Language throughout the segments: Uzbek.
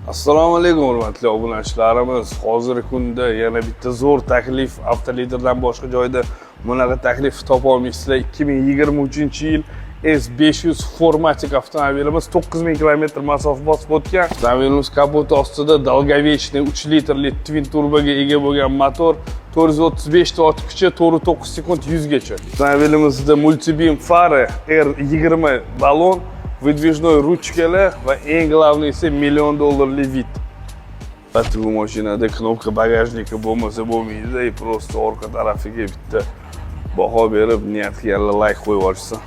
Assalomu alaykum, hurmatli obunachilarimiz. Hozirgi kunda yana bitta zo'r taklif. Avtoliderdan boshqa joyda bunaqa taklif topa olmaysizlar. 2023-yil S500 4MATIC avtomobilimiz 9000 kilometr masofa bosib o'tgan. Avtomobilimiz kapoti ostida долговечный 3 litrli twin turboga ega bo'lgan motor, 435 ta ot kuchi, 4,9 sekund 100 gacha. Avtomobilimizda multibeam fara, R20 balon, выдвижной ruchkalar va eng главный si million dollarlik вид. Albatta, bu mashinada кнопка багажника bo'lmasa bo'lmaydi и просто orqa tarafiga bitta baho berib, niyat qilganlar layk qo'yib yuborishsin.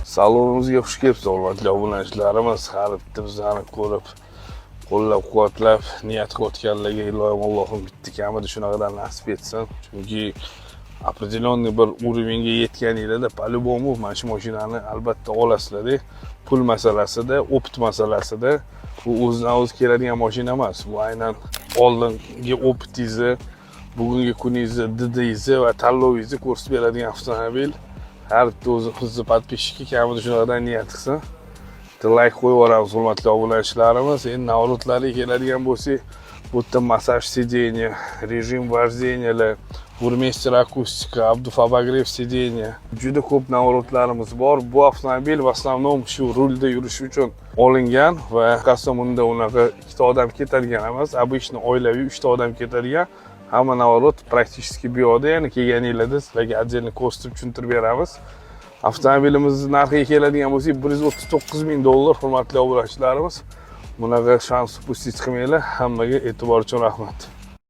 Salonimizga xush kelibsiz, hurmatli obunachilarimiz. Har bitta bizlarni ko'rib, qo'llab-quvvatlab, niyat qilayotganlarga iloyim Allohim bitta kamida shunaqadan nasib etsin. Chunki определенный bir уровень ga yetganinglarda, по-любому mana shu mashinani albatta olasizlar. Pul masalasida, опыт masalasida bu o'zidan o'zi keladigan mashina emas. Bu aynan oldingi опыт ingizni, bugungi kuningizni, didingizni va tanlovingizni ko'rsatib beradigan avtomobil. Har bitta o'zi bizni подписчик ka kamida shunaqadan niyat qilsin. Bitta layk qo'yib yuboramiz, hurmatli obunachilarimiz. Endi наворот larga keladigan bo'lsak, bu yerda massaj сиденья, режим вождения lar, Burmester akustika, обдув, обогрев сиденья. Juda ko'p наворот larimiz bor. Bu avtomobil в основном shu rulda yurish uchun olingan va qasam unda unaqa ikkita odam ketadigan emas, обычно oilaviy uchta odam ketadigan. Hamma наворот практически bu yoqda, ya'ni kelganinglarda sizlarga отдельно ko'rsatib, tushuntirib beramiz. Avtomobilimizni narxiga keladigan bo'lsak, 139 ming dollar, hurmatli obunachilarimiz. Bunaqa shans упустить qilmanglar. Hammaga e'tibor uchun rahmat.